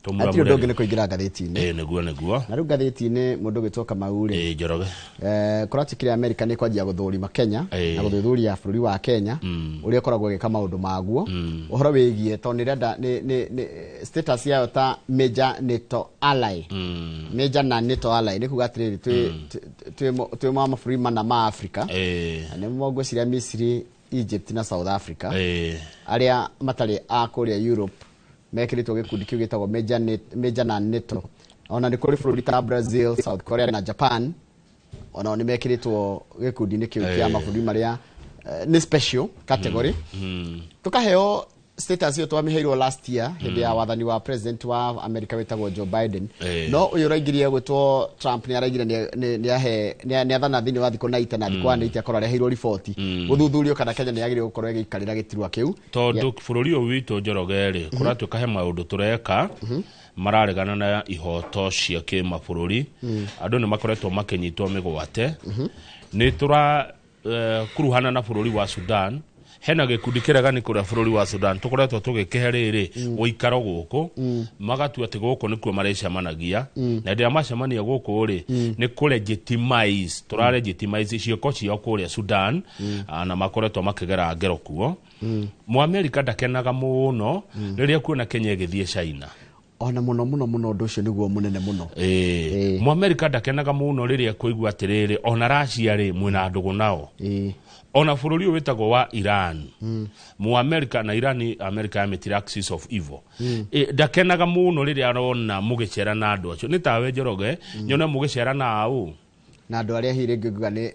Hatirĩ ũndũ ũngĩ nĩ kũingĩra ngathĩti-inĩ. Ĩĩ, nĩguo nĩguo. Na rĩu ngathĩti-inĩ mũndũ ũgĩtwo Kamau rĩ, Ĩĩ, Njoroge. Kũratuĩkire Amerika nĩ kwanjia gũthũrima Kenya na gũthuthuria bũrũri wa Kenya ũrĩa ũkoragwo ũgĩka maũndũ maguo ũhoro wĩgiĩ tondũ nĩ ĩrenda nĩ status yayo ta major NATO ally, major na NATO ally nĩ kuga atĩrĩrĩ, twĩ ma mabũrũri mana ma Africa, na nĩmo ngwĩciria Misiri, Egypt na South Africa, arĩa matarĩ a kũrĩa Europe mekĩrĩtwo gĩkundi kĩu gĩtagwo major na NATO. Ona nĩ kũrĩ bũrũri ta Brazil, South Korea na Japan, onao nĩ mekĩrĩtwo gĩkundi-inĩ kĩu kĩa mabũrũri marĩa nĩ special category. Tũkaheo status ĩyo twamĩheirwo last year hĩndĩ ya wathani wa president wa America wĩtagwo Joe Biden. No ũyũ ũraingĩrire gwĩtwo Trump nĩ araigire nĩ athana thĩinĩ wa thikũ 90 na thikũ 180 akorwo areheirwo riboti gũthuthurio kana Kenya nĩ yagĩrĩirwo gũkorwo ĩgĩikarĩra gĩturwa kĩu. Tondũ bũrũri ũyũ witũ, Njoroge rĩ, kũratuĩka he maũndũ tũreka mararegana na ihoto cia kĩmabũrũri. Andũ nĩ makoretwo makĩnyitwo mĩgwate. Nĩ tũra kuruhana na bũrũri wa Sudan. Hena gĩkundi kĩregani kũrĩa bũrũri wa Sudan tũkoretwo tũgĩkĩhe rĩrĩ ũikaro gũkũ, magatua atĩ gũkũ nĩkuo marĩcemanagia, na hĩndĩ ĩrĩa macemania gũkũ rĩ, nĩ kũ legitimize, tũra legitimize ciĩko ciao kũrĩa Sudan. Na makoretwo makĩgera ngero kuo. Mũamerika ndakenaga mũno rĩrĩa kuona Kenya ĩgĩthiĩ China. Ona mũno mũno mũno, ũndũ ũcio nĩguo mũnene mũno. Mũamerika ndakenaga mũno rĩrĩa kũigua atĩrĩrĩ, ona Russia rĩ, mwĩna ndũgũ nao, ona bũrũri ũyũ wĩtagwo wa Iran. Mũamerika na Iran, Amerika yamĩtire axis of evil. Ndakenaga mũno rĩrĩa arona mũgĩcera na andũ acio. Nĩ tawe, Njoroge, nyone mũgĩcera na au na andũ arĩa hihi rĩngĩ nguga nĩ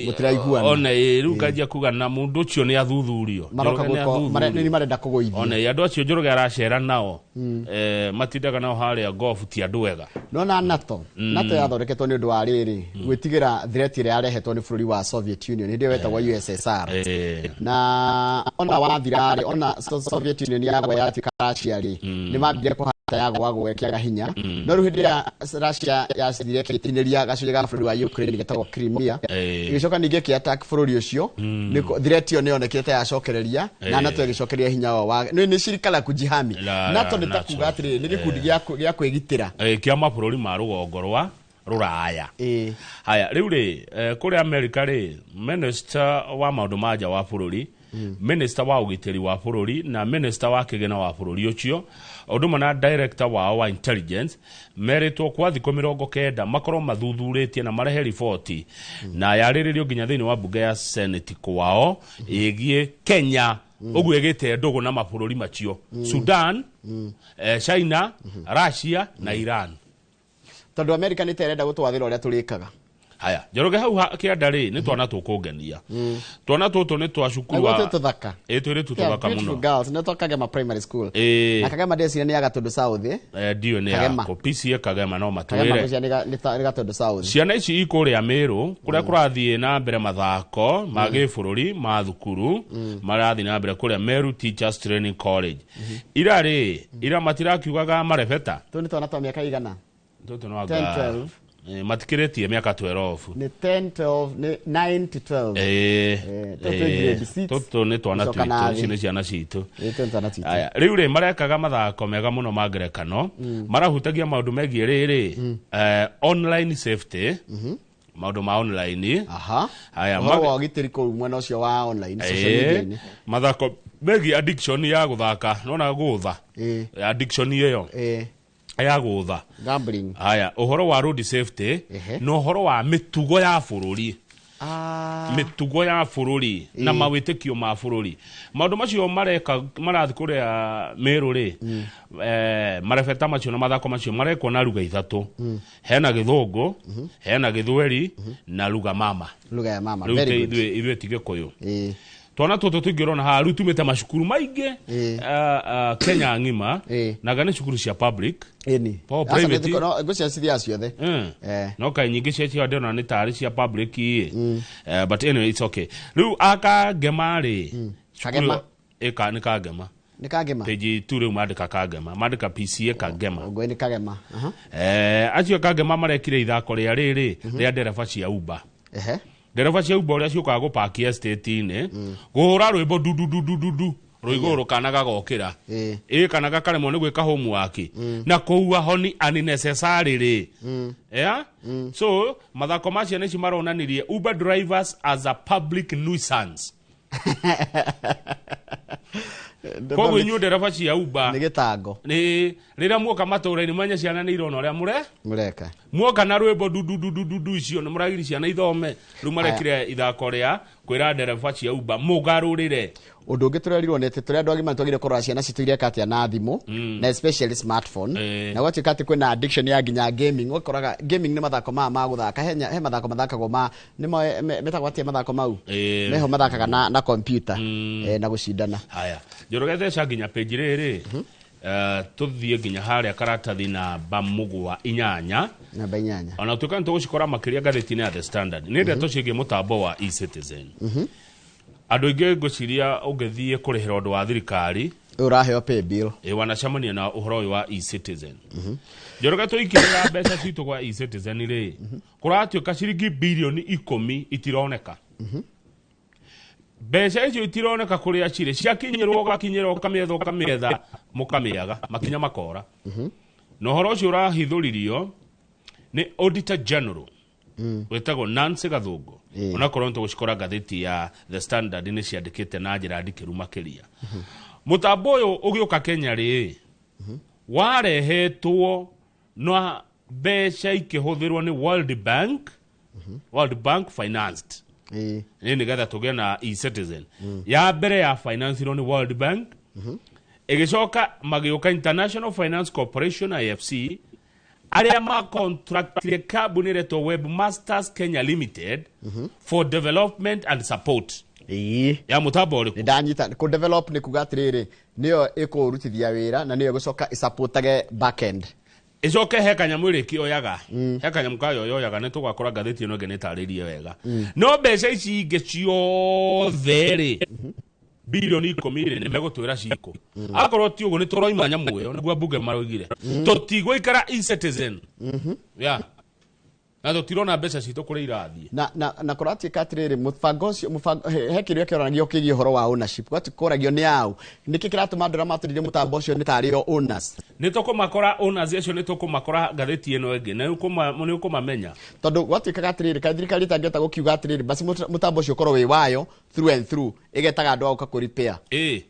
mũtiraiguana. Ona rĩu nganjia kuga na mũndũ ũcio nĩ athuthurio. Maroka Njoroge nĩ gũko athuthurio. nĩ marenda kũgũithia. Ona andũ acio Njoroge aracera nao, matindaga nao harĩa golf, ti andũ ega. Nona NATO yathondeketwo nĩ ũndũ wa rĩrĩ gwĩtigĩra threat ĩrĩa yarehetwo nĩ bũrũri wa Soviet Union, hĩndĩ ĩyo wetagwo USSR. Na ona wathira rĩ, ona Soviet Union yagwa yatuĩka Russia rĩ, nĩ mambire kũhata yagwagwo ĩkĩaga hinya. No rĩu hĩndĩ ĩrĩa Russia yacithire ĩkĩtinĩria gacunjĩ ga bũrũri wa Ukraine getagwo Crimea, ĩgĩcoka ningĩ ĩkĩ attack bũrũri ũcio, threat ĩyo nĩ yonekire ta yacokereria na NATO ĩgĩcokereria hinya wao wa nĩ shirika la kujihami. NATO nĩ ta NATO. kuga atĩrĩrĩ, nĩ gĩkundi gĩa kwĩgitĩra. Kĩa mabũrũri ma rũgongo rwa rũraya. Haya, rĩu rĩ, kũrĩa Amerika rĩ, minister wa maũndũ ma nja wa bũrũri, minister wa ũgitĩri wa bũrũri na minister wa kĩgĩna wa bũrũri ũcio, ũndũ ũmwe na director wao wa intelligence, merĩtwo kwa thikũ 90 makorwo mathuthurĩtie na marehe riboti na yarĩrĩrio nginya thĩinĩ wa mbunge ya Senate kwao ĩgiĩ Kenya ũguo ĩgĩte ndũgũ na mabũrũri macio, Sudan, China, Russia na Iran. Tondũ America nĩ ta ĩrenda gũtwathĩra ũrĩa tũrĩkaga. Haya, Njoroge, hau kĩanda rĩ, nĩ twana tũkũngenia. Twana tũtũ nĩ twa cukuru wa wa twĩ tũthaka. Ĩ, twĩrĩtu They are tũthaka beautiful mũno. girls, nĩ twa Kagema Primary School. Na Kagema ndĩciria nĩ ya Gatũndũ South, eh? Ndiũĩ nĩ Kagema. yako PCA Kagema no Kagema matwĩre. ngwĩciria nĩ Gatũndũ South. Ciana ici ikũrĩa Mĩrũ kũrĩa kũrathiĩ na mbere mathako ma gĩbũrũri ma thukuru marathiĩ na mbere kũrĩa Meru Teachers Training College. Ira rĩ, ira matirakiugaga marebeta. Tũu nĩ twana twa mĩaka igana? Tũtũ no 10, anga 12. Matikĩrĩtie mĩaka 12. Nĩ 10, 12, nĩ 9 to 12. Tũtũ grade 6. Tũtũ nĩ twana gũcoka na twitũ, ici thĩ. nĩ ciana citũ. Tũtũ nĩ twana twitũ. Aya, rĩu rĩ, marekaga mathako mega mũno ma ngerekano marahutagia maũndũ megiĩ rĩrĩ, online safety, maũndũ ma online. Haya, ũhoro wa ũgitĩri kũu mwena ũcio wa online social media-inĩ. Mathako megiĩ addiction ya gũthaka, nona gũtha, addiction ĩyo ya gũtha. Gambling. Haya, ũhoro wa road safety na ũhoro wa mĩtugo ya bũrũri, mĩtugo ya bũrũri na mawĩtĩkio ma bũrũri. Maũndũ macio mareka marathiĩ kũrĩa Mĩrũ rĩ, marebeta macio na mathako macio marekwo na ruga ithatũ. Hena Gĩthũngũ, hena Gĩthweri na lugha mama. Lugha ya mama. Rĩu Very good. ithuĩ ti Gĩkũyũ. Twana tũtũ tũingĩ ũrona haha rĩu tumĩte macukuru maingĩ Kenya ng'ima, naga nĩ cukuru cia public. Ĩni. Po Aca, private. Ngwĩciria cithiaga ciothe. No kaĩ nyingĩ cia cio ndĩrona nĩ tarĩ cia public ĩ. But anyway, it's okay. Rĩu akangema rĩ, cukuru Kagema. ĩka nĩ Kangema. Nĩ Kangema. Page 2 rĩu mandĩka Kangema, mandĩka PCA Kangema. Ngũĩ nĩ Kagema. Acio Kangema marekire ithako rĩa rĩrĩ rĩa ndereba cia Uber. Ndereba cia Uber ũrĩa ciũkaga gũpaki estate-inĩ, kũhũra rwĩmbo du du du du du du. Rũigũrũ kana gagokĩra. Ĩĩ. Ĩ kana gakaremwo nĩ gwĩka homework na kũua honi unnecessarily. Yeah? So mathako ma ciana ici maronanirie Uber drivers as a public nuisance. Koguo inyuĩ ndereba cia Uber nĩ gĩtango. Nĩ rĩrĩa muoka matũra-inĩ manya ciana nĩ irona ũrĩa mũre mũreka. Muoka na rwĩmbo dududududu icio nĩ mũragiri ciana ithome. Rĩu marekire ithako rĩa kwĩra ndereba cia Uber mũgarũrĩre. Ũndũ ũngĩ tũrerirwo nĩ atĩ tũrĩ andũ agima twagĩrĩire kũrora ciana citũ ireka atĩa na thimũ, na especially smartphone. Na gwatuĩka atĩ kwĩna addiction ya nginya gaming. Ũkoraga gaming nĩ mathako maya ma gũthaka, he mathako mathakagwo ma nĩ metagwo atĩa mathako mau? Meho mathakaga na computer, na gũcindana. Haya, Njoroge, theca nginya page rĩrĩ. Tũthiĩ nginya harĩa karatathi namba mũgwa inyanya. Namba inyanya. Ona tuĩka nĩ tũgũcikora makĩria ngathĩti-inĩ ya The Standard, nĩ ndeto ciĩgiĩ mũtambo wa eCitizen. Andũ aingĩ ngwĩciria ũngĩthiĩ kũrĩhĩra ũndũ wa thirikari, ũraheo pay bill, ĩ wanacemania na ũhoro ũyũ wa eCitizen. Njoroge, tũikĩrĩra mbeca citũ gwa eCitizen rĩ, kũratuĩka ciringi birioni 10 itironeka. Mbeca icio itironeka kũrĩa cirĩ, ciakinyĩrwo ũgakinyĩra, ũkamĩetha ũkamĩetha, mũkamĩaga, makinya makora. Na ũhoro ũcio ũrahithũririo nĩ Auditor General wĩtagwo Nancy Gathungu. Onakorwo nĩ tũgũcikora ngathĩti ya The Standard nĩ ciandĩkĩte na njĩra ndikĩru makĩria. Mũtambo ũyũ ũgĩũka Kenya rĩ, warehetwo na mbeca ikĩhũthĩrwo nĩ World Bank, World Bank financed. Nĩ nĩgetha tũgĩe na eCitizen ya mbere ya financirwo nĩ World Bank, ĩgĩcoka magĩũka International Finance Corporation, IFC, arĩa macontractire kambuni ĩretwo Webmasters Kenya Limited for development and support ya mũtambo ũrĩkũ? Nĩ ndanyita. Kũ develop nĩ kuga atĩrĩrĩ, nĩyo ĩkũrutithia wĩra na nĩyo ĩgũcoka ĩsupportage backend. Ĩcoke he kanyamũ ĩrĩkĩoyaga, he kanyamũ kayo yoyaga. Nĩ tũgakora ngathĩti ĩno ĩngĩ nĩ ĩtarĩirie wega. No mbeca ici ingĩ ciothe rĩ, birioni 10 rĩ, nĩ megũtwĩra cikũ. Akorwo ti ũguo, nĩ tũroima nyamũ ĩyo. Nĩguo mbunge maroigire tũtigũikara eCitizen ya na tũtirona mbeca citũ kũrĩa irathiĩ. Na kũratuĩka atĩrĩrĩ, mũbango ũcio mũbango he kĩrĩa kĩoragio kĩgiĩ ũhoro wa ownership. Gwatu kũragio nĩ aũ, nĩkĩ kĩratũma andũ arĩa matũrire mũtambo ũcio nĩ tarĩ o owners? Nĩ tũkũmakora owners acio, nĩ tũkũmakora ngathĩti ĩno ĩngĩ na nĩ ũkũmamenya. Tondũ gwatuĩkaga atĩrĩrĩ, kaĩ thirikari ĩtangĩhota gũkiuga atĩrĩrĩ, basi mũtambo ũcio ũkorwo wĩ wayo through and through, ĩgetaga andũ a gũka kũ repair? Ĩ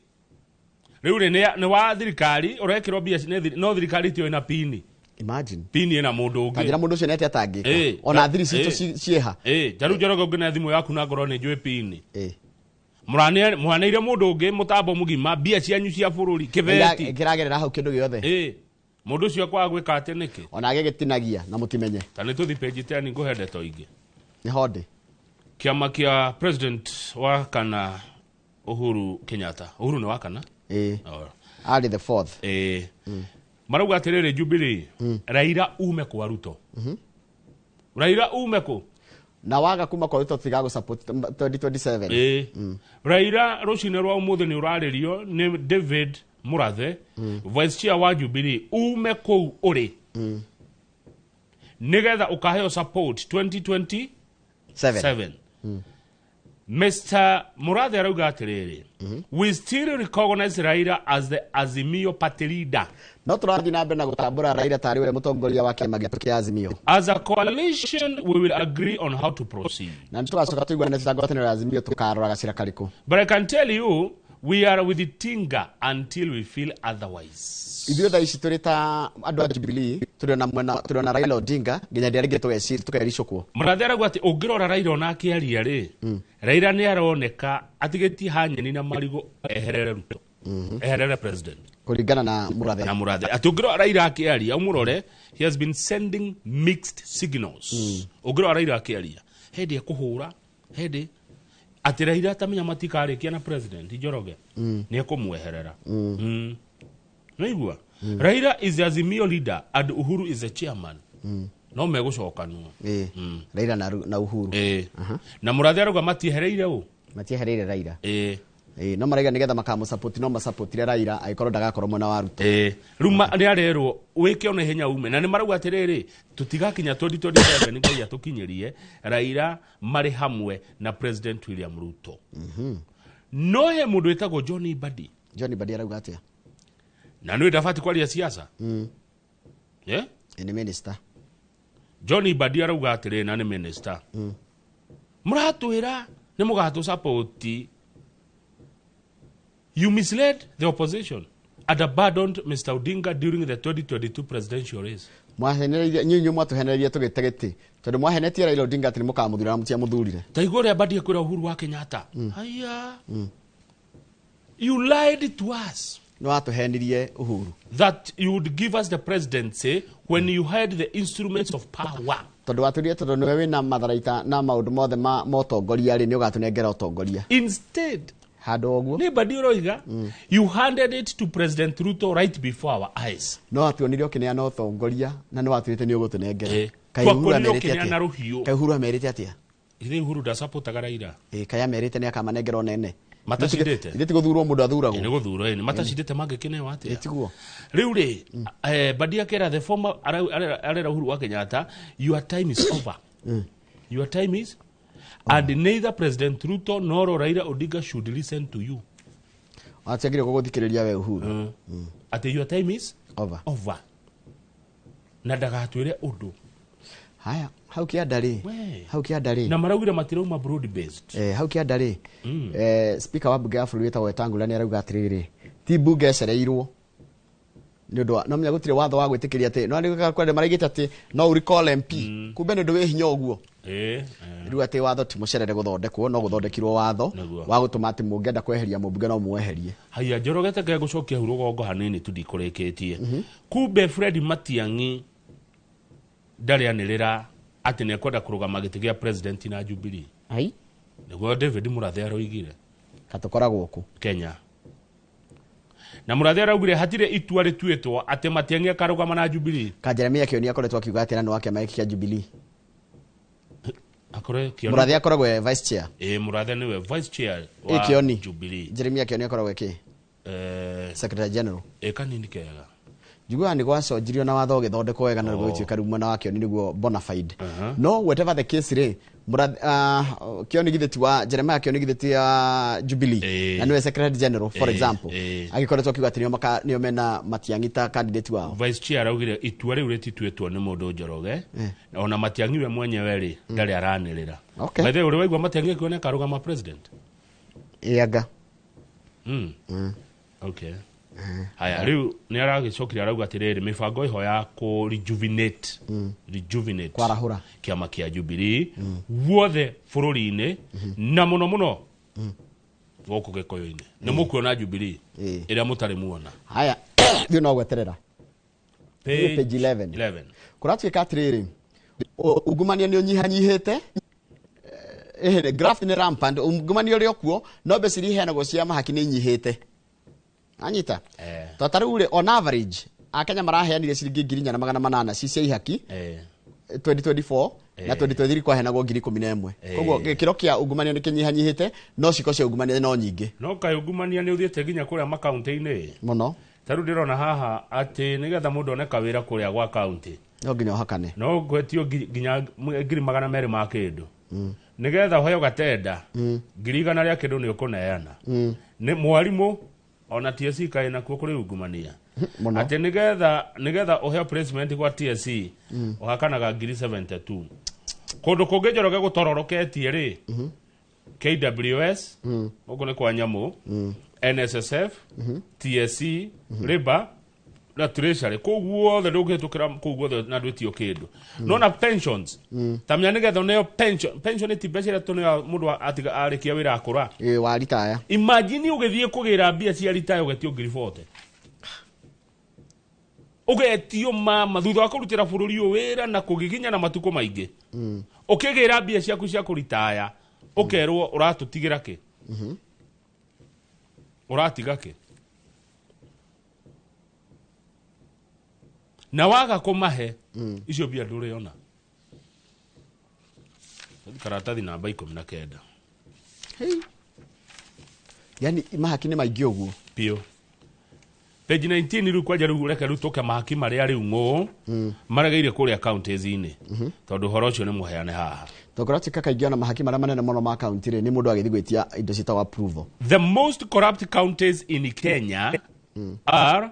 rĩu rĩ, nĩ wa thirikari, ũrekĩrwo mbia no thirikari tiyo ĩna pini. Imagine. Pini ĩna mũndũ ũngĩ. Kanjĩra mũndũ ũcio nĩ atĩa atangĩka? Ona thiri citũ ciĩha? Ĩ njaru, Njoroge, ũngĩna thimũ yaku na ngorwo nĩ njũĩ pini, Ĩ. Mũraneire mũndũ ũngĩ mũtambo mũgima, mbia cianyu cia bũrũri kĩbeti. Kĩragerera hau kĩndũ gĩothe. Ĩ mũndũ ũcio akwaga gwĩka atĩ nĩkĩ? Ona agĩgĩtinagia na mũtimenye. Ta nĩ tũthi page 10, ngũhe ndeto ingĩ. Nĩ honde. Kĩama kĩa president wa kana Uhuru Kenyatta, Uhuru nĩ wa kana. Ĩ. Oh. Arĩ the fourth. Ĩ marauga atĩrĩrĩ, Jubilee, Raila ume kwa Ruto, Raila ume kũ? Na waga kuma kwa Ruto tiga support 2027. Ĩ Raila rũcinĩ rwa ũmũthĩ nĩ ũrarĩrio nĩ David Murathe, vice chair wa Jubilee, ume kũu ũrĩ nĩgetha ũkaheo support 2027. Seven. Mr. Murathe arauga atĩrĩrĩ, "We still recognize Raila as the Azimio party leader." No tũrathiĩ na mbere na gũtambũra Raila tarĩ we mũtongoria wa kĩama gitũ kĩa Azimio. "As a coalition, we will agree on how to proceed." Na nĩ tũgacoka tũiguane ta ngwatanĩro ya Azimio tũkarora gacĩra karĩkũ. "But I can tell you we are with Tinga until we feel otherwise." Ithuĩ thaa ici tũrĩ ta andũ a Jubilee, tũrĩ ona mwena, tũrĩ ona Raila Odinga nginya rĩrĩa rĩngĩ tũkericũkwo. Mũrathe arauga atĩ ũngĩrora Raila ona akĩaria rĩ, Raila nĩ aroneka atigĩtie hanyeni na marigũ eherere Ruto, eherere president. Kũringana na Mũrathe. Na Mũrathe atĩ ũngĩrora Raila akĩaria, ũmũrore, he has been sending mixed signals. Ũngĩrora Raila akĩaria, hĩndĩ ekũhũra, hĩndĩ atĩ Raila atamenya matikarĩkia na president, Njoroge, nĩ ekũmweherera. Naigua Raila is the Azimio leader and Uhuru is the chairman, no megũcokanwo. Ĩ Raila na Uhuru. Ĩ na Mũrathe arauga matiehereire ũ. Matiehereire Raila. Ĩ. Ĩ no maraiga nĩgetha makamũsupport, no masupportire Raila angĩkorwo ndagakorwo mwena wa Ruto. Ĩ rĩu nĩ arerwo wĩke ona ihenya ume, na nĩ marauga atĩrĩrĩ, tũtigakinya 2027, Ngai atũkinyĩrie Raila marĩ hamwe na President William Ruto. No he mũndũ wĩtagwo John Mbadi. John Mbadi arauga atia? Na nä ndabati kwaria siasa. Yeah? Ni minister. John Mbadi arauga atĩrĩ, na nĩ minister, mũratwĩra nĩ mũgatũ support. You misled the opposition and abandoned Mr. Odinga during the 2022 presidential race. Mwahenereirie inyuĩ, mwatũhenereirie tũgĩte gĩtĩ tondũ mwahenetie Raila Odinga atĩ nĩ mũkamuthura na mũtiamuthurire. Ta igua ũrĩa Mbadi ekwĩra Uhuru wa Kenyatta, haya, you lied to us Nĩ watũhenirie, Uhuru, that you would give us the presidency when you had the instruments of power. Tondũ watũrire tondũ nĩwe wĩna matharaita na maũndũ mothe ma ũtongoria rĩ, nĩ ũgatũnengera ũtongoria. Instead, handũ ũguo nĩ Mbadi ũroiga, you handed it to President Ruto right before our eyes. No watuonire ũkĩneana ũtongoria na nĩ watwĩrĩte nĩ ũgũtũnengera. Kaĩ Uhuru Twakuonire amerite ũkĩneana atĩa? rũhiũ. Kaĩ Uhuru amerite atĩa? Ithe Uhuru ndasapotaga Raila. Ĩ, kaĩ amerite nĩ akamanengera ũnene? Matacindĩte. Ithe ti gũthurwo mũndũ athuragwo. Nĩ gũthurwo ĩ, nĩ matacindĩte mangĩkĩneo Ĩ, atĩa? Tiguo. Rĩu rĩ, Mbadi akera the former arera Uhuru wa Kenyatta, your time is over, your time is, and neither President Ruto nor Raila Odinga should listen to you. Watiagire gũgũthikĩrĩria we Uhuru. Atĩ your time is over. Over, na ndagatwĩre ũndũ. Haya, hau kĩanda rĩ, We. hau kĩanda rĩ, Na maraugire matirauma broad based. Hau kĩanda rĩ, speaker wa mbunge ya bũrũri wĩtagwo Wetangula nĩ arauga atĩrĩrĩ, ti mbunge ĩcereirwo nĩ ũndũ wa no menya gũtirĩ watho wa gwĩtĩkĩria atĩ no nĩ kwenda maraigĩte atĩ no recall MP, kumbe nĩ ũndũ wĩ hinya ũguo. Rĩu atĩ watho ti mũcerere gũthondekwo, no gũthondekirwo watho Nĩguo. wa gũtũma atĩ mũngĩenda kweheria mũmbunge no mũweherie. Haya, Njorogete, ke gũcokia hau rũgongo hanini tu ndikũrĩkĩtie. Kumbe Fred Matiang'i ndarĩ anĩrĩra atĩ nĩ ekwenda kũrũgama gĩtĩ gĩa president na Jubilee. Ai. Nĩguo David Murathe aroigire. Katũkoragwo kũ? Kenya. Na Murathe araugire hatirĩ itua rĩtuĩtwo atĩ Matiang'i akarũgama na Jubilee. Ka Jeremia Kĩoni akoretwo akiuga atĩ na nĩ wa kĩama gĩkĩ kĩa Jubilee? Akore Kĩoni. Mũrathe akoragwo e vice chair. Ĩ, Murathe nĩwe vice chair Ĩ, wa Kĩoni. Jubilee. Jeremia Kĩoni akoragwo e kĩ? Secretary general. Ĩ, kanini kega. Njiguaga nĩ gwaconjirio na watho ũgĩthondekwo wega na gũgĩtuĩka rĩu mwena wa Kĩoni nĩguo bona fide. No whatever the case rĩ, Kĩoni githĩ ti wa Jeremiah Kĩoni githĩ ti wa Jubilee? Na nĩwe secretary general, for example, agĩkoretwo akiuga atĩ nĩo nĩo mena Matiang'i ta candidate wao. Vice chair araugire itua rĩu rĩtituĩtwo nĩ mũndũ, Njoroge, ona Matiang'i we mwenyewe rĩ ndarĩ aranĩrĩra. Okay. By the way, ũrĩ waigua Matiang'i akĩoneka arũgama president? Ĩanga. Okay, haya, rĩu nĩ aragĩcokire arauga atĩrĩrĩ, mĩbango ĩho ya kũ rejuvenate Kwarahũra. kĩama kĩa Jubilee guothe bũrũri-inĩ na mũno mũno gũkũ Gĩkũyũ-inĩ, nĩ mũkuona Jubilee ĩrĩa mũtarĩ muona. Haya, thiĩ no gweterera. Page 11. 11. Kũratuĩka atĩrĩrĩ, ungumania nĩ ũnyihanyihĩte. Graft nĩ rampant, ungumania ũrĩ o kuo, no mbeca iria iheanagwo cia mahaki nĩ inyihĩte, anyita. To ta rĩu rĩ, on average akenya maraheanire ciringi 4,800 ci cia ihaki 2024, na 2023 kwaheanagwo 11,000. Koguo gĩkĩro kĩa ungumania nĩ kĩnyihanyihĩte, no ciko cia ungumania no nyingĩ. No kaĩ ungumania nĩ ũthiĩte nginya kũrĩa makaunti-inĩ? Mũno. Ta rĩu ndĩrona haha atĩ nĩgetha mũndũ one kawĩra kũrĩa gwa kaunti, No nginya ũhakane. No ngwetio nginya 200,000 ma kĩndũ nĩgetha ũheo gatenda, 100,000 rĩa kĩndũ nĩ ũkũneana nĩ mwarimũ. Ona TSC kaĩ nakuo kũrĩ ungumania? Mũno. Atĩ nĩgetha ũheo placement gwa TSC ũhakanaga 72,000. Kũndũ kũngĩ, Njoroge, gũtororoketie rĩ, KWS, gũkũ nĩ kwa nyamũ, NSSF, TSC, Labour na Treasury, kũu guothe ndũngĩhĩtũkĩra kũu guothe na ndwĩtio kĩndũ. No na pensions, ta menya nĩgetha ũneo pension, pension ti mbeca iria tũneo mũndũ atiga arĩkia wĩra akũra. Ĩ, wa ritaya. Imagine ũgĩthiĩ kũgĩra mbia cia ritaya ũgetio 40,000, ũgetio mama thutha wa kũrutĩra bũrũri ũyũ wĩra na kũgiginya na matukũ maingĩ, ũkĩgĩra mbia ciaku cia kũritaya ũkerwo ũratũtigĩra kĩ, ũratiga kĩ, na waga kũmahe icio mbia ndũrĩona. Karatathi namba 19. Hey. Yani mahaki nĩ maingĩ ũguo? Biũ. Page 19 rĩu kwanja, rĩu reke rĩu tũke mahaki marĩa rĩu ng'ũ maregeire kũrĩa counties-inĩ, tondũ ũhoro ũcio nĩ mũheane haha. Tondũ kũratuĩka kaingĩ ona mahaki marĩa manene mũno ma kaunti rĩ, nĩ mũndũ agĩthiĩ gwĩtia indo ciĩtagwo approval. The most corrupt counties in Kenya are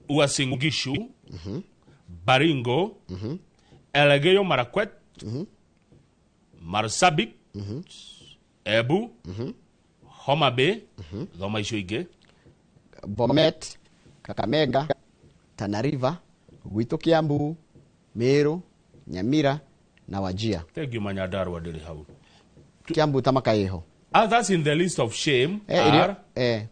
Uasin Gishu, Baringo, Elgeyo Marakwet, Marsabit, Embu, Homa Bay, thoma icio ingĩ. Bomet, Kakamega, Tana River, gwitũ Kiambu, Meru, Nyamira na Wajia. Thank you, Manyandarua ndĩrĩ hau. Kiambu tamaka ĩho. Others in the list of shame Eh, are irio,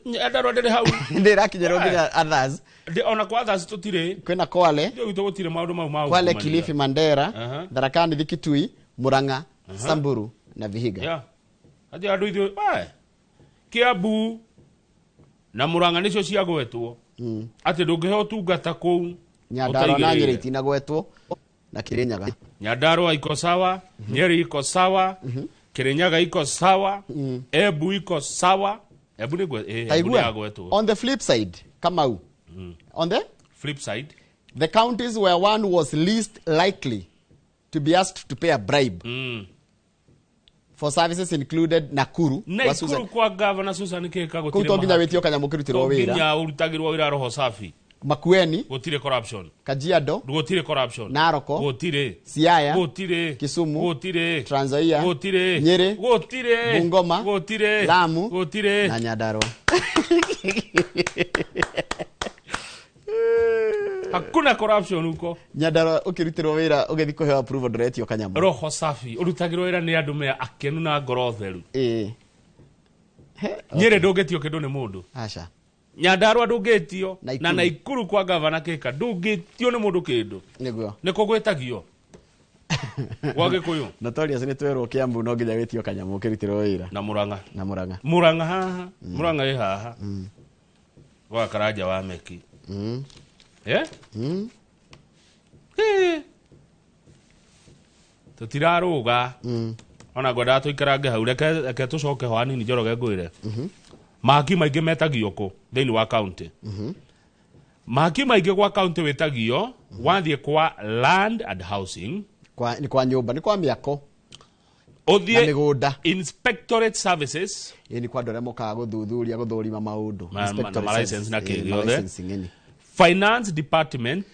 Nyandarua ndĩrĩ hau. Ndĩrakinyĩrwo nginya others. Ona kwa others tũtirĩ. Kwĩna Kwale, Ithuĩ gwitũ gũtirĩ maũndũ mau ma Kwale, ungumania. Kilifi, Mandera, Aha. Tharaka Nithi, Kitui, Murang'a, Samburu na Vihiga. Yeah. Ati andũ ithuĩ we Kiambu na Murang'a nĩcio ciagwetwo atĩ ndũngĩheo ũtungata kũu. Nyandarua na Nyeri ũtaigĩrĩire. itinagwetwo na Kirinyaga. Nyandarua iko sawa, Nyeri iko sawa, Kirinyaga iko sawa, Embu iko sawa. Embu nĩ Embu nĩ Taigua. yagwetwo. On the flip side, Kamau. On the Flip side. The counties where one was least likely to be asked to pay a bribe for services included Nakuru. Kwa Susan- Nakuru kwa Governor Susan Kihika Kũu gũtirĩ to nginya mahaki. wĩtio kanyamũ kĩrutĩrwo To wĩra. nginya ũrutagĩrwo wĩra roho safi. Makueni, Gũtirĩ corruption. Kajiado, Gũtirĩ corruption. Narok, Gũtirĩ. Siaya, Gũtirĩ. Kisumu, Gũtirĩ. Trans Nzoia, Gũtirĩ. Nyeri, Gũtirĩ. Bungoma, Gũtirĩ. Lamu, Gũtirĩ. na Nyandarua. Hakuna corruption huko. Nyandarua ũkĩrutĩrwo wĩra ũgĩthiĩ kũheo approval ndũretio kanyamũ. Roho safi ũrutagĩrwo wĩra nĩ andũ me akenu na ngoro theru. Ĩĩ. Nyeri ndũngĩtio kĩndũ nĩ mũndũ. Aca. Nyandarua ndũngĩtio Naikuru. na Naikuru kwa gavana Kihika ndũngĩtio nĩ mũndũ kĩndũ. Nĩguo. Nĩ kũgwĩtagio gwa Gĩkũyũ Notorious nĩ twerwo Kiambu no nginya wĩtio kanyamũ ũkĩrutĩrwo wĩra. Na Murang'a. Na Murang'a. Murang'a haha. Murang'a ĩ haha. Gwa Karanja wa Meki. Eh? Eh. Tũtirarũga. Ona ngwendaga tũikarange hau, reke tũcoke ho hanini Njoroge ngwĩre. Mahaki maingĩ metagio kũ thĩinĩ wa county? Mahaki maingĩ gwa county wĩtagio wathiĩ kwa land and housing, Kwa, nĩ kwa nyũmba, nĩ kwa mĩako na ũthiĩ mĩgũnda. Inspectorate services. Ĩ nĩ kwa andũ arĩa mokaga gũthuthuria gũthũrima maũndũ. Na ma-license na kĩ Ĩ, gĩothe. ma-licensing, ĩni. Finance department.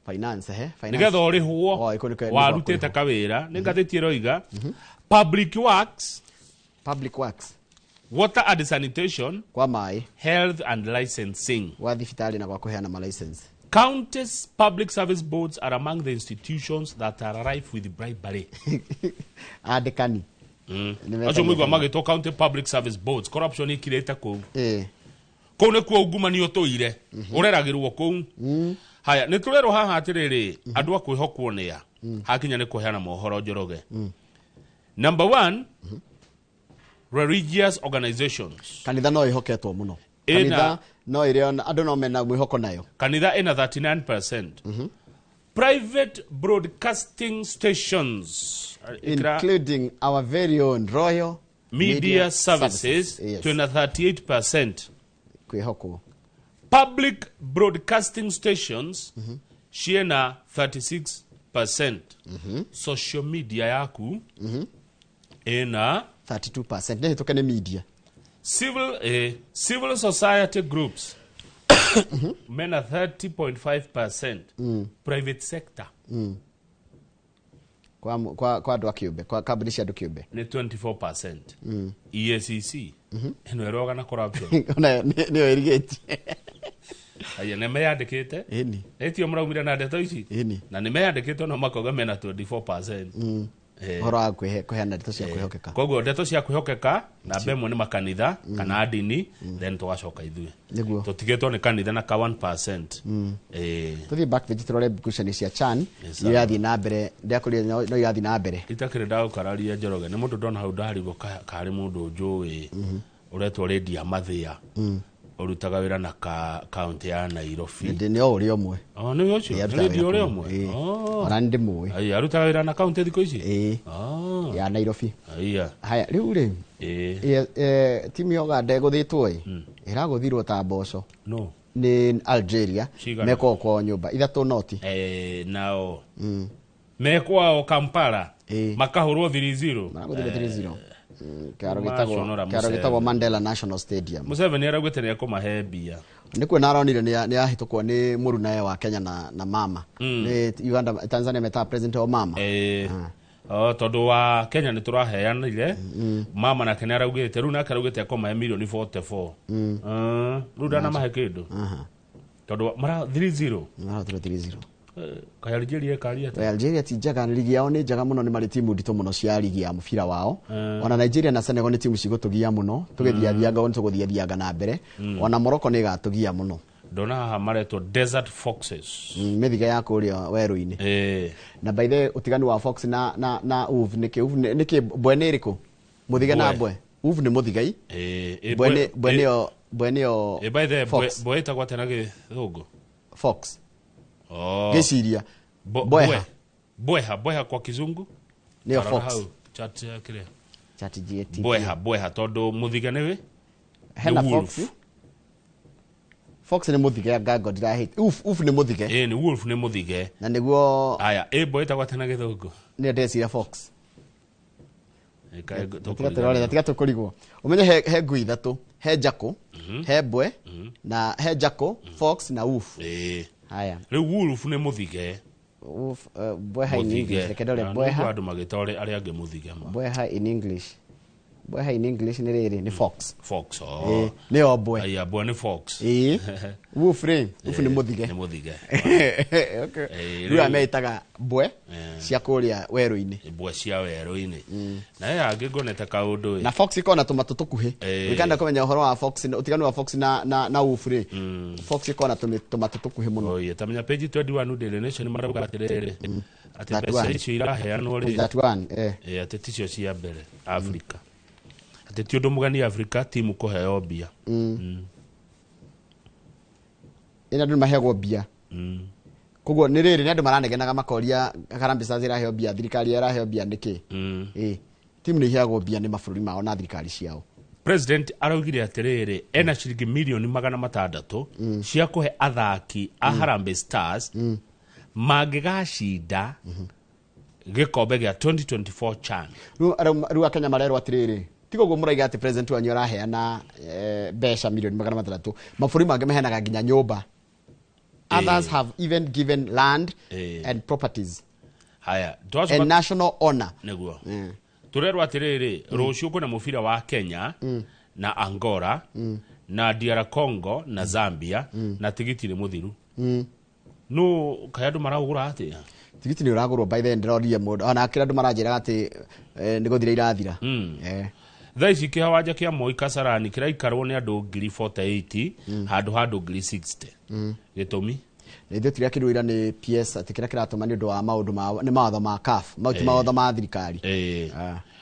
Finance, he? Finance. Nĩgetha ũrĩhwo Oh, ĩko nĩ warutĩte kũrĩhwo. kawĩra nĩ ngathĩti ĩroiga. Public works, Public works. Water and sanitation, Kwa maĩ, health and licensing. gwa thibitarĩ na gwa kũheana ma-license. Counties public service boards are among the institutions that are rife with bribery. Andĩkani. Nĩ Acio mũigua metagia. magĩtwo county public service boards, corruption ĩkirĩte kũu. Ĩ. Kũu nĩkuo ungumania ũtũire ũreragĩrwo kũu. Haya, nĩ tũrerwo haha atĩrĩrĩ, andũ a kwĩhokwo nĩa hakinya nĩ kũheana mohoro, Njoroge. Number one, religious organizations. Kanitha no ĩhoketwo mũno. Ĩna- Kanitha no ĩrĩ andũ no mena mwĩhoko nayo. Kanitha ĩna 39%. Private broadcasting stations. Ikra- Including our very own Royal Media Services. Yes. Twĩna 38%. Kwĩhokwo. Public broadcasting stations ciĩna 36%. Social media yaku ĩna 32%. Nĩ hĩtũke nĩ media. Civil society groups mena 30.5%. Private sector Kwa andũ a kĩũmbe, kwa kambuni cia andũ kĩũmbe. Nĩ 24%. EACC ĩno ĩroga na corruption. Onayo nĩyo ĩrigĩtie. Aya nĩ meyandĩkĩte. Ĩni. Ĩtio mũraumire na ndeto ici. Ĩni. Na nĩ meyandĩkĩte no makauga mena 24%. Ũhoro wa kũheana ndeto cia kwĩhokeka. Koguo ndeto cia kwĩhokeka namba ĩmwe nĩ makanitha kana ndini, then tũgacoka ithuĩ. Nĩguo. Tũtigĩtwo nĩ kanitha na ka 1%. Tũthiĩ back page tũrore ngucanio cia CHAN. Yes, irathiĩ na mbere, ndĩrakũria no irathiĩ na mbere. Itakĩrĩ ndagũkararia, Njoroge, nĩ mũndũ ndona hau ndarigwo karĩ mũndũ njũĩ ũretwo Lady Mathia ũrutaga wĩra na kaunti ya Nairobi. Nĩ o ũrĩa ũmwe. Oh, nĩ ũcio. Ĩ, Nĩ arutaga Lady wĩra ũrĩa kũu. ũmwe. Ĩ. Oh. Ona nĩ ndĩmũĩ. Ai, arutaga wĩra na kaunti thikũ ici. Ĩ. Oh. Ya Nairobi. Aya. Haya, rĩu rĩ, timu ya Uganda ĩgũthĩtwo ĩ, ĩragũthirwo ta mboco No. nĩ Algeria. Cigana? Mekwo kwao nyũmba 3-0. Nao Mekwao Kampala. Ĩĩ. Makahũrwo 3-0. Maragũthire 3-0. Kĩharo Maconora gĩtagwo, kĩharo gĩtagwo Mandela National Stadium. Museveni araugĩte nĩ ekũmahe mbia. Nĩ kuona aronire nĩ ahĩtũkwo nĩ mũrunae wa Kenya na mama nĩ Uganda. Tanzania metaga president wa mama. Oh, tondũ wa Kenya nĩ tũraheanire mama, nake nĩ araugĩte rĩu, nake araugĩte ekũmahe milioni 44. Rĩu ndanamahe kĩndũ tondũ mara 3-0. Marahotire 3-0. Kaĩ Algeria ĩkaria atĩa? We, Algeria ti njega, ligi yao nĩ njega mũno, nĩ marĩ timu nditũ mũno cia ligi ya mũbira wao. Ona Nigeria na Senegal nĩ timu cigũtũgia mũno, tũgĩthiathianga ũguo nĩ tũgũthiathianga na mbere. Ona Morocco nĩ ĩgatũgia mũno. Ndona haha maretwo Desert Foxes. Mĩthige ya kũrĩa werũ-inĩ. Na by the way, ũtiganu wa fox na wolf nĩkĩ? Wolf nĩkĩ? Mbwe nĩ ĩrĩkũ? Mũthige na Mbwe. mbwe. Wolf nĩ mũthigai. Mbwe nĩ mbwe nĩyo, mbwe nĩyo By the way, fox. Mbwe ĩtagwo atĩa na gĩthũngũ? Fox. Oh. Ngĩciria mbweha. Mbweha, mbweha kwa kizungu. Nĩyo Tarora fox. hau, chat ya kĩrĩa. Chat GPT. Mbweha, mbweha tondũ mũthige nĩwe Hena nĩ fox. wolf. Fox nĩ mũthige, ngango ndirahĩte. Wolf, wolf nĩ mũthige. Nĩ wolf nĩ mũthige. Na nĩguo. Aya, mbwe ĩtagwo atĩa na gĩthũngũ? Nĩyo ndeciria fox. Kaĩ Tiga tũkũrigwo. tũrore, tiga tũkũrigwo. Ũmenye he ngui ithatũ, he njakũ, he mbwe, na he njakũ, fox na wolf. Haya. Rĩu wolf nĩ mũthige. Wolf, mbweha in Mũthige. English, reke ndore. Na Mbweha. nĩguo andũ magĩta arĩa angĩ mũthige ma. Mbweha in English, mbweha in English nĩ rĩrĩ, nĩ fox. Fox, oh. Nĩyo mbwe. Aya, mbwe nĩ fox. Ĩĩ, wolf rĩ, wolf nĩ mũthige. Nĩ mũthige. Okay. Rĩu Rĩu aya meitaga mbwe cia kũrĩa werũ-inĩ. Mbwe cia werũ-inĩ. Na ĩyo angĩ ngonete kaũndũ ĩ. Na fox ĩkoragwo na tũmatũ tũkuhĩ. Wĩkanda kũmenya ũhoro wa fox, ũtiganu wa fox na wolf rĩ, fox ĩkoragwo na tũmatũ tũkuhĩ mũno. Oye, tamenya page 21 Daily Nation marauga atĩrĩrĩ, atĩ That mbeca one. icio iraheanwo rĩ, That one, eh. Atĩ ticio cia mbere Africa, atĩ ti ũndũ mũgeni Africa timu kũheo mbia. Ĩna andũ nĩ maheagwo mbia. Koguo nĩ rĩrĩ, nĩ andũ maranegenaga makoria Harambee Stars ĩraheo mbia, thirikari ĩraheo mbia nĩkĩ? Ĩ timu nĩ iheagwo mbia nĩ mabũrũri mao na thirikari ciao. President araugire atĩrĩrĩ, ena ciringi milioni 600 cia kũhe athaki a Harambee Stars mangĩgacinda gĩkombe gĩa 2024 CHAN. Rĩu akenya marerwo atĩrĩrĩ, tiga ũguo mũraiga atĩ president wanyu araheana mbeca milioni 600, mabũrũri mangĩ maheanaga nginya nyũmba. Others have even given land and properties Haya, twacoka and national honor. Nĩguo tũrerwo atĩrĩrĩ, rũciũ kwĩna mũbira wa Kenya na Angola na DR Congo na Zambia, na tigiti nĩ mũthiru. No kaĩ andũ maraũgũra atĩa? Tigiti nĩ ũragũrwo. By the way, ndĩrorire mũndũ ona kĩrĩa andũ maranjĩraga atĩ nĩ gũthira irathira. Thaa ici kĩhawanja kĩa Moi Kasarani kĩraikarwo nĩ andũ 48,000 handũ ha andũ 60,000. Gĩtũmi? Na ithuĩ tũrĩa kĩrũira nĩ PS atĩ kĩrĩa kĩratũma nĩ ũndũ wa maũndũ ma nĩ mawatho ma CAF, mau ti mawatho ma thirikari.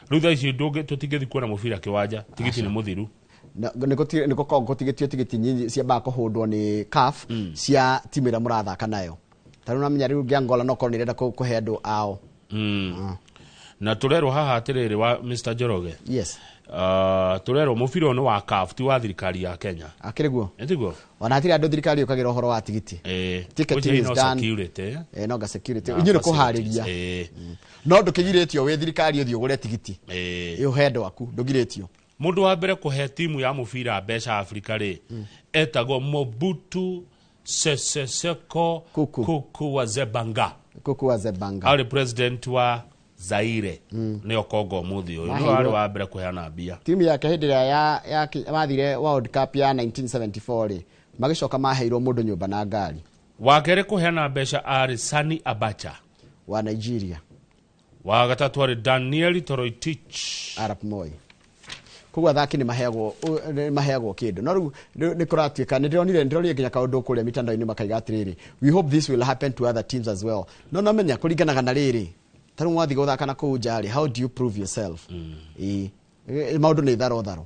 Rĩu thaa ici tũtingĩthiĩ kuona mũbira kĩwanja, tigiti nĩ mũthiru. Nĩ gũkorwo gũtigĩtio tigiti nyinyi ciambaga kũhũndwo nĩ CAF cia timu ĩrĩa mũrathaka nayo. Ta rĩu namenya rĩu ngĩa Angola no korwo nĩ ĩrenda kũhe andũ ao. Na tũrerwo haha atĩrĩrĩ, wa Mr Njoroge, Yes. Tũrerwo mũbira ũyũ nĩ wa CAF, ti wa thirikari ya Kenya. Akĩrĩ guo. Nĩtiguo? Ona hatirĩ andũ thirikari yũkagĩra ũhoro wa tigiti. Ticketing Ũcio is no done. security. No nga security Na inyuĩ nĩ facilities. kũharĩria, no ndũkĩgirĩtio wĩ thirikari ũthiĩ ũgũre tigiti ũhe andũ aku, ndũgirĩtio. Mũndũ wa mbere kũhe timu ya mũbira mbeca Afrika rĩ, etagwo Mobutu Sese Seko Kuku. Kuku wa Zebanga. Kuku wa Zebanga. Arĩ president wa Zaire, nĩyo Congo ũmũthĩ ũyũ. Nĩwe arĩ wa mbere kũheana mbia. Timu yake hĩndĩ ĩrĩa mathire World Cup ya 1974 rĩ, magĩcoka maheirwo mũndũ nyũmba na ngari. Wa kerĩ kũheana mbeca arĩ Sani Abacha wa Nigeria. Wa gatatũ arĩ Daniel Toroitich. Arap Moi. Koguo athaki nĩ maheagwo kĩndũ, no rĩu nĩ kũratuĩka nĩ ndĩronire nginya kaũndũ kũrĩa mitandao-inĩ makaiga atĩrĩrĩ, "We hope this will happen to other teams as well." No namenya kũringanaga na rĩrĩ, ta rĩu mwathiĩ gũthaka na kũu nja rĩ, how do you prove yourself? Ĩĩ. Maũndũ nĩ tharo tharo.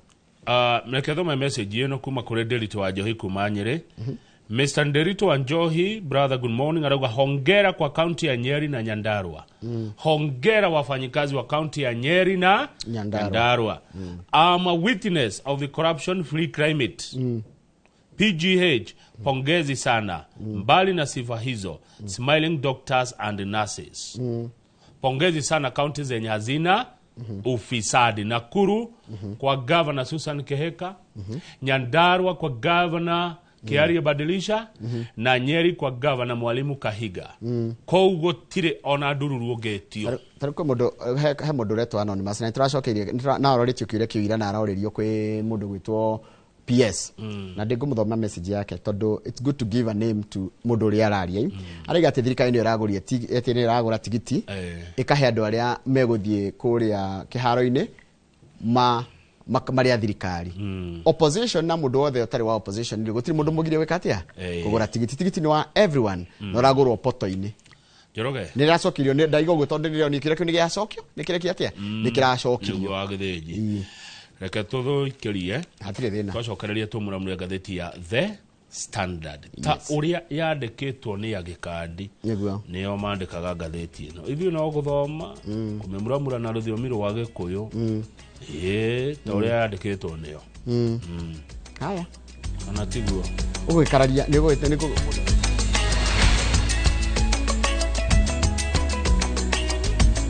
Reke thome message ĩno kuma kũrĩ Nderito wa Njohi kuma Nyĩrĩ. Mr. Nderito wa Njohi, brother, good morning. Arauga hongera kwa kaunti ya Nyeri na Nyandarua. Hongera wafanyikazi wa kaunti ya Nyeri na Nyandarua. Nyandarua. I'm a witness of the corruption free climate. PGH, pongezi sana. Mbali na sifa hizo, smiling doctors and nurses. Pongezi sana kaunti zenye hazina ufisadi. Nakuru kwa Governor Susan Keheka, Nyandarua kwa Governor Kiarie Badilisha, na Nyeri kwa Governor Mwalimu Kahiga. Kũu gũtirĩ ona ndururu ũngĩtio. Tarä kwä må ndå he må ndå ũretwo anonymous na nä tåracokeirie na ororĩtio kĩũria kĩu ira na arorĩrio kwĩ mũndũ gwĩtwo PS, na ndä ngå må thoma message yake tondå it's good to give a name to mũndũ ũrĩa araria. Araiga atĩ thirikari nĩ ĩragũria atĩ nĩ ĩragũra tigiti ĩkahe andũ arĩa megũthiĩ kũrĩa kĩharo-inĩ ma marĩ a thirikari, opposition na mũndũ wothe ũtarĩ wa opposition rĩ, gũtirĩ mũndũ mũgirie gwĩka atĩa? Kũgũra tigiti. Tigiti nĩ wa everyone na ũragũrwo poto-inĩ. Njoroge. Nä racokeirio nä ndaiga å guo tondå ndä kä kä u nä gäacokio nä kä reki atä a nä kä racokirio. Nĩguo wa Gĩthĩnji, reke tũthũikĩrie. Hatirä thä na. Twacokereria tũmũramũre ngathĩti ya The Standard ta ũrĩa yandĩkĩtwo nĩ Agĩkandi. Nĩguo. Nĩo mandĩkaga ngathĩti ĩno, ithuĩ no gũthoma kũmĩmuramura na rũthiomi rwa Gĩkũyũ, ĩĩ, ta ũrĩa yandĩkĩtwo nĩo. Haya. Ona tiguo? Å gwä kararia nä gå.